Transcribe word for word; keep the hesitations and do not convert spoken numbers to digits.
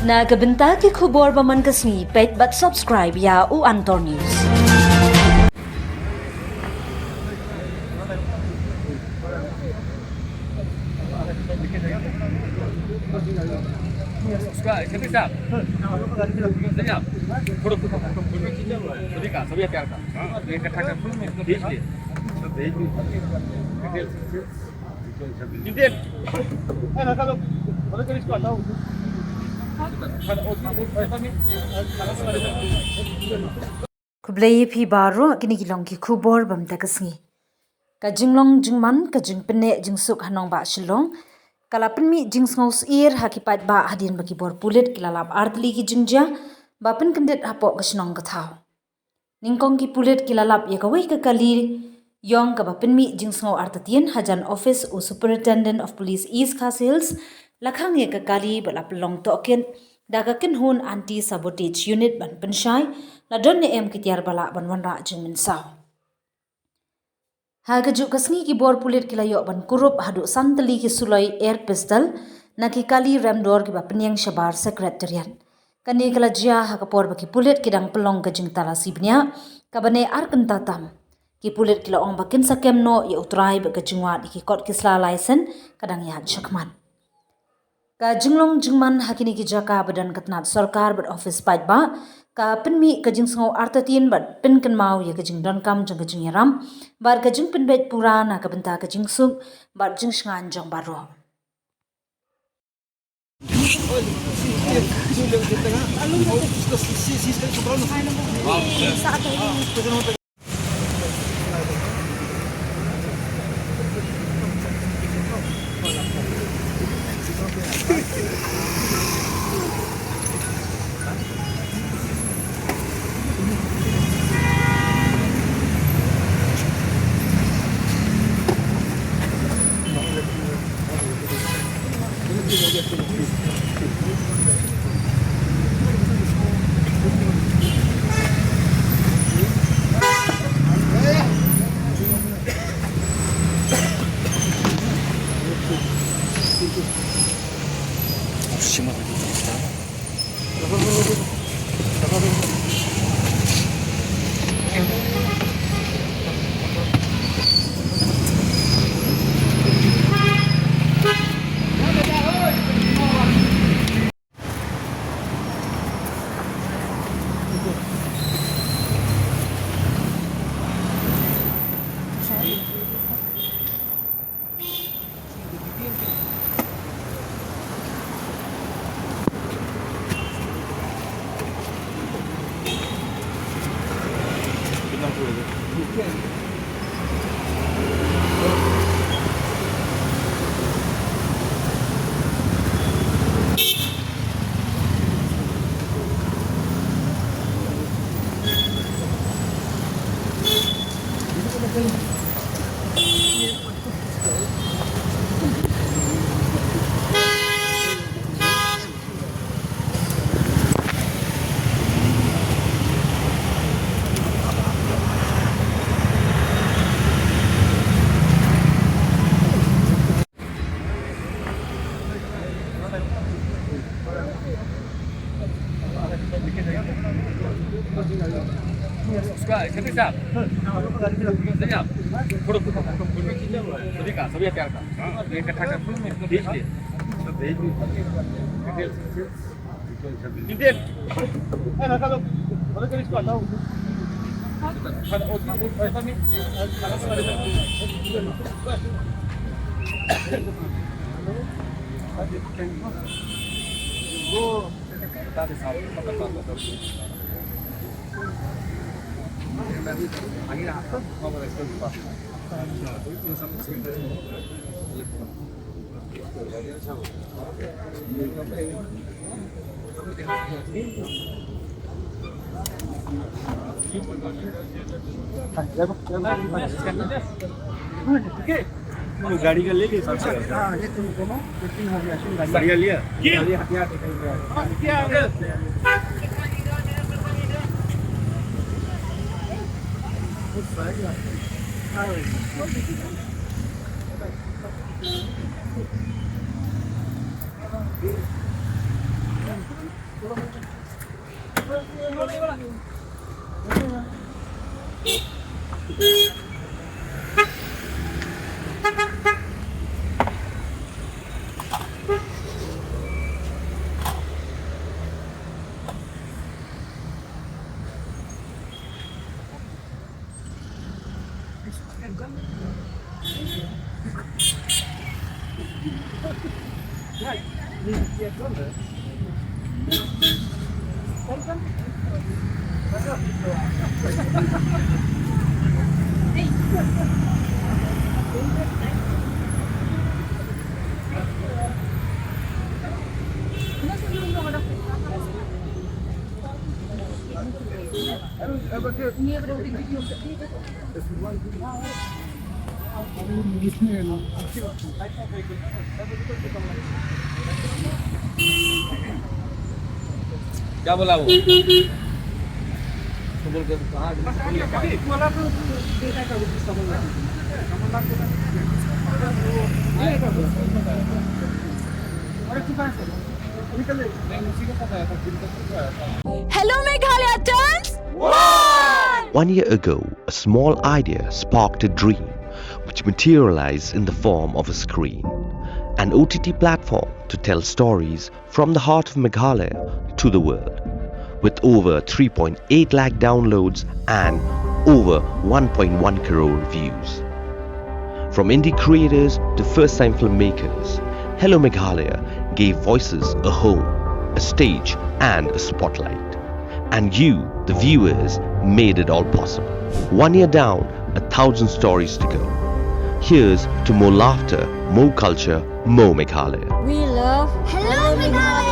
Na ka bynta ki khubor ba man ka sngi, peit bad subscribe ïa u Antor News. Khublei ïa phi baroh, kine ki long ki khubor ba mynta ka sngi. Ka jinglong jingman, ka jingpyneh jingsuk ha nongbah Shillong, ka la pynmih jingsngew syier ha ki paidbah hadien ba ki bor pulit ki la lap artylli ki jingjia ba pynkyndit hapoh ka shnong ka thaw. Nyngkong ki pulit ki la lap ïa kawei ka kali ïong kaba pynmih jingsngew artatien hajan office u Superintendent of Police East Khasi Hills, la khang ïa ka kali bad la pynlong tohkit da ka kynhun Anti Sabotage Unit ban pynshai la don ne em ki tiar ba lah ban wanrah jingmynsaw. Ha kajuh ka sngi ki bor pulit ki la ïoh ban kurup haduh san tylli ki suloi air pistol na ki kali remdor kiba pynïeng shabar Secretariat. Kane ka la jia ha ka por ba ki pulit ki dang pynlong ka jingtalasi bniah kaba ne ar kynta tam. Ki pulit ki la ong ba kin sa kem noh ïa u trai bad ka jingwad ïa ki kot ki sla laisen ka dang ïaid shakhmat. Ka jinglong jingman ha kine ki jaka ba don ka tnat sorkar bad office paidbah ka pynmih ka jingsngew artatien bad pynkynmaw ïa ka jingdonkam jong ka jingïaram bad ka jingpynbeit pura na ka bynta ka jingsuk bad jingshngaiñ jong baroh. गाड़ी का ले लिया सबसे। हाँ, ये तुम दोनों, ये तीन हो गया, सुन गाड़ी। बढ़िया लिया? गाड़ी हथियार दिखाई दिया। हाँ, भाई। क्या बोला वो? तो बोल के कहाँ? Hello Meghalaya turns one! One year ago, a small idea sparked a dream which materialized in the form of a screen, an O T T platform to tell stories from the heart of Meghalaya to the world, with over three point eight lakh downloads and over one point one crore views. From indie creators to first time filmmakers, Hello Meghalaya gave voices a home, a stage, and a spotlight. And you, the viewers, made it all possible. One year down, a thousand stories to go. Here's to more laughter, more culture, more Meghalaya. We love Hello Meghalaya!